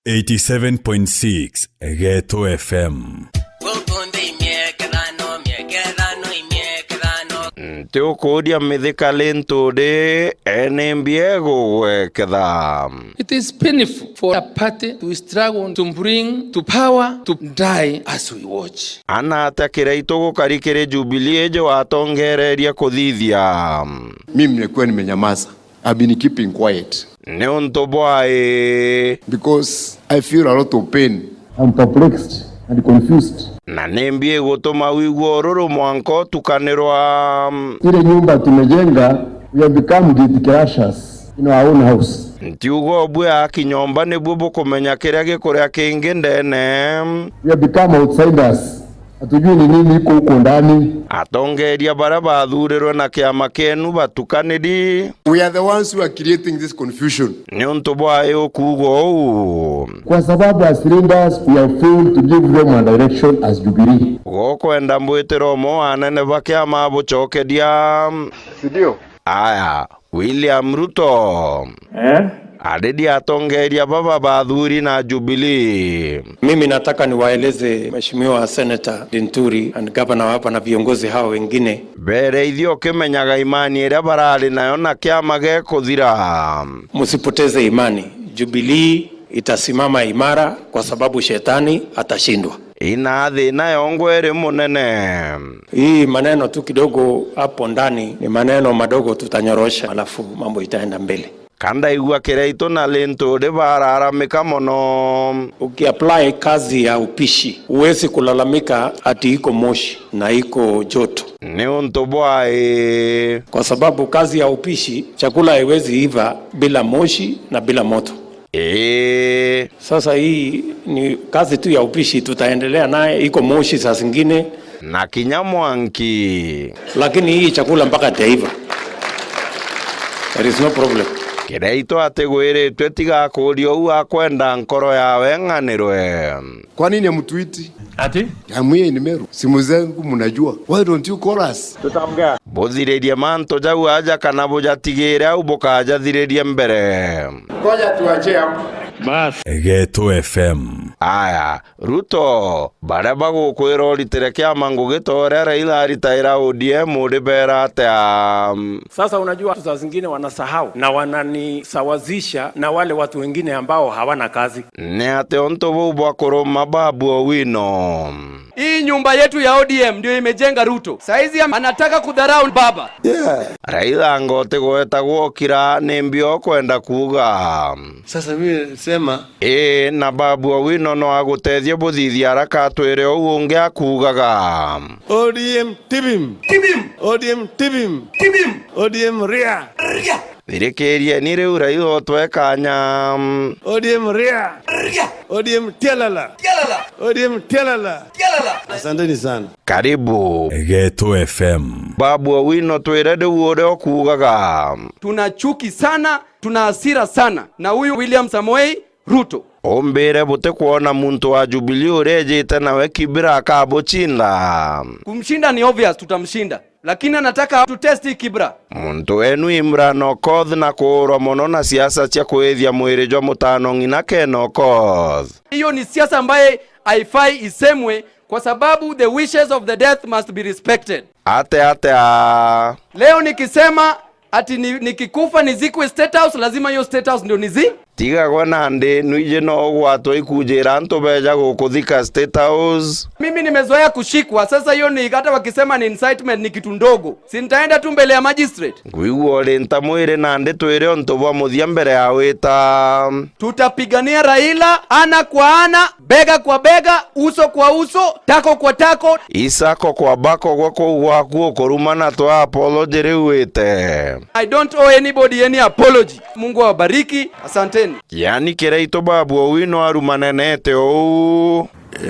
87.6 Geto FM. Ntiukuria mithikali nturi ene gugweketha. It is painful for a party to struggle to bring to power to die as we watch. Ana atia kiraito gukari kiri Jubilee ejo watongereria kuthithia. Mimi nimekuwa nimenyamaza. I've been keeping quiet ni untu bwai because I feel a lot of pain. I'm perplexed and confused. Na nimbie gutuma wigua ururu mwanka utukanirwa. Ile nyumba tumejenga, we have become gate crashers in our own house. Ntiuga obwe akinyomba nibwo bukumenya kiria gikuria kingi ndene. We have become outsiders. Hatujui ni nini iko huko ndani. Atongeria baria bathurirwe na kiama kienu batukaniri. We are the ones who are creating this confusion. Ni untu bwai ukuga uu? Kwa sababu as leaders we have failed to give them a direction as Jubilee. Gokwenda mbwitira umo anene ba kiama bucokeria. Sindio? Aya, William Ruto eh? Arĩria atongeria baba bathuri na Jubilee. Mimi nataka niwaeleze Mheshimiwa Senator Linturi and Governor hapa na viongozi hao wengine. Mbere ithio ũkĩmenyaga imani ĩrĩa bararĩ nayo na kĩama gĩkũthira. Msipoteze imani. Jubilee itasimama imara kwa sababu shetani atashindwa. Ina thĩna yongo ĩrĩ mũnene. Hii maneno tu kidogo hapo ndani ni maneno madogo, tutanyorosha alafu mambo itaenda mbele. Kandaigua kĩraitũ na Linturi bararamĩka mũno. Ukiapply kazi ya upishi huwezi kulalamika ati iko moshi na iko joto, Nĩ ũntũ bwaĩ? Kwa sababu kazi ya upishi chakula haiwezi iva bila moshi na bila moto. Sasa hii ni kazi tu ya upishi, tutaendelea naye, iko moshi saa zingine, na kinya mwanki, lakini hii chakula mpaka itaiva. There is no problem. Kĩraitũ atĩ gwĩrĩtwe tigakũria ũu akwenda nkoro yawe ng'anĩrwe. Kwa nini hamtuiti? Ati? I'm here in Meru. Simu zangu mnajua. Why don't you call us? Bũthirĩrie mantũ jau aja kana bũjatigĩre au bũkajathirĩrie mbere. Ngoja tuachie hapo. Geto FM. Aya, Ruto, baria bagũkwĩra ũritĩre kĩama ngũgĩ ta ũrĩa Raila aritaĩra ODM ũrĩ bera atĩa? Sasa unajua saa zingine wanasahau na wananisawazisha na wale watu wengine ambao hawana kazi. Nĩ atĩ ũntũ bũu bwa kũrũma Babu Owino? Hii nyumba yetu ya ODM ndio imejenga Ruto. Saizi anataka kudharau baba. Raila ngote gwetagwo kira nĩ mbio kwenda kuga. Sasa mimi sema Ĩ na Babu Owino no agũteithie bũthithia araka atwĩre ũũ ũngĩ akugaga. ODM tibim. Tibim. ODM tibim. Tibim. ODM ria. Ria. Thirikĩrie ni rĩu Raila ũtwekanya. ODM ria. Ria. ODM tialala. Tialala. ODM tialala. Tialala. Asanteni sana. Karibu. Geto FM. Babu Owino twĩre rĩu ũrĩa ũkugaga. Tuna chuki sana, tuna hasira sana na huyu William Samoei Ruto. Umbire bute kuona muntu wa Jubilee urejete nawe Kibra akabũchinda. Kumshinda ni obvious, tutamshinda, lakini anataka tutest hii Kibra. Muntu wenu Imran Okoth na kũũrwo mũno na siasa cia kwĩthia mwĩrĩ jwa mũtano ng'ina Ken Okoth. Hiyo ni siasa ambaye haifai isemwe kwa sababu the wishes of the death must be respected. Ate atea? Leo nikisema ati nikikufa nizikwe State House, lazima hiyo State House ndio nizi Tiga gwena ndĩ nuije no ũgwatwo ikunjĩra ntũbeja gũkũthika State House. Mimi nimezoea kushikwa. Sasa hiyo ni hata wakisema ni incitement ni kitu ndogo. Si nitaenda tu mbele ya magistrate. Ngũigua ũrĩ nta mwĩrĩ na ndĩ twĩre ũntũ bwa mũthia mbere ya wĩta. Tutapigania Raila ana kwa ana, bega kwa bega, uso kwa uso, tako kwa tako. Isako kwa bako gwa kũu gwaku ũkũrumana twa apology rĩu wĩte. I don't owe anybody any apology. Mungu awabariki. Asanteni. Yani kĩraitũ Babu Owino arumanenete ũũ.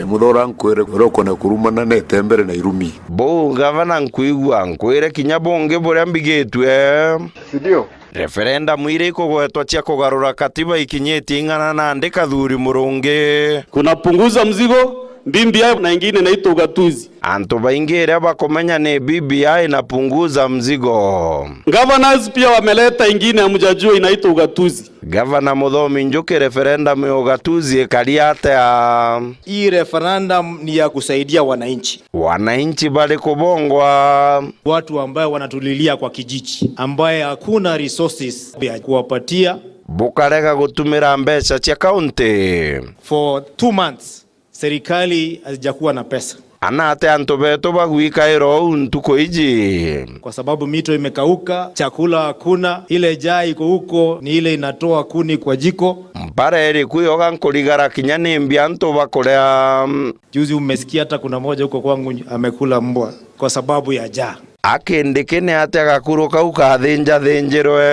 Muthora nkwire urokona kurumana nete mbere na irumi. Bũu gavana nkuigua nkwĩre kinya bũngĩ bũrĩa mbigĩtue. Sindio? Referendum iria ikũgwetwo cia kũgarũra katiba ikinyĩtie ing'ana na ndĩ kathuri mũrũngĩ. Kunapunguza mzigo BBI na ingine inaitwa ugatuzi. Antu baingi iria bakumenya ni BBI inapunguza mzigo. Governors pia wameleta ingine hamjajua inaitwa ugatuzi. Gavana Muthomi Njuki referendum ya ugatuzi ikari atia? Hii referendum ni ya kusaidia wananchi, Wananchi bali kubongwa. Watu ambayo wanatulilia kwa kijiji, ambaye hakuna resources ya kuwapatia. Bukarega gutumira mbeca cia kaunti. For 2 months serikali hazijakuwa na pesa. Ana ate antu betu bagwikaira ou ntuku iji? Kwa sababu mito imekauka, chakula hakuna, ile jaa iko huko ni ile inatoa kuni kwa jiko. Mpara eri kwiyoga nkurigara kinya ni mbia antu bakurea. Juzi umesikia hata kuna moja huko kwangu amekula mbwa kwa sababu ya jaa. Akindiki ni atia gakuru kau kathinjathinjirwe?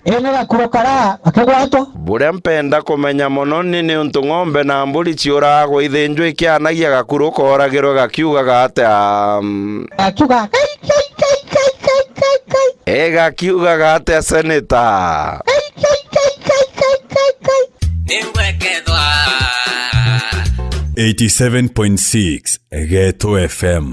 Ene gakuro karaa gakĩgwatwo. Buria mpenda kumenya muno ni ni untu ng'ombe na mburi ciuragwo ithinjwo ikianagia gakuru koragirwe gakiugaga atia? Gakiugaga kai kai kai kai kai kai kai. Ĩ gakiugaga atia, seneta? Kai kai kai kai kai kai kai. 87.6 Ghetto FM.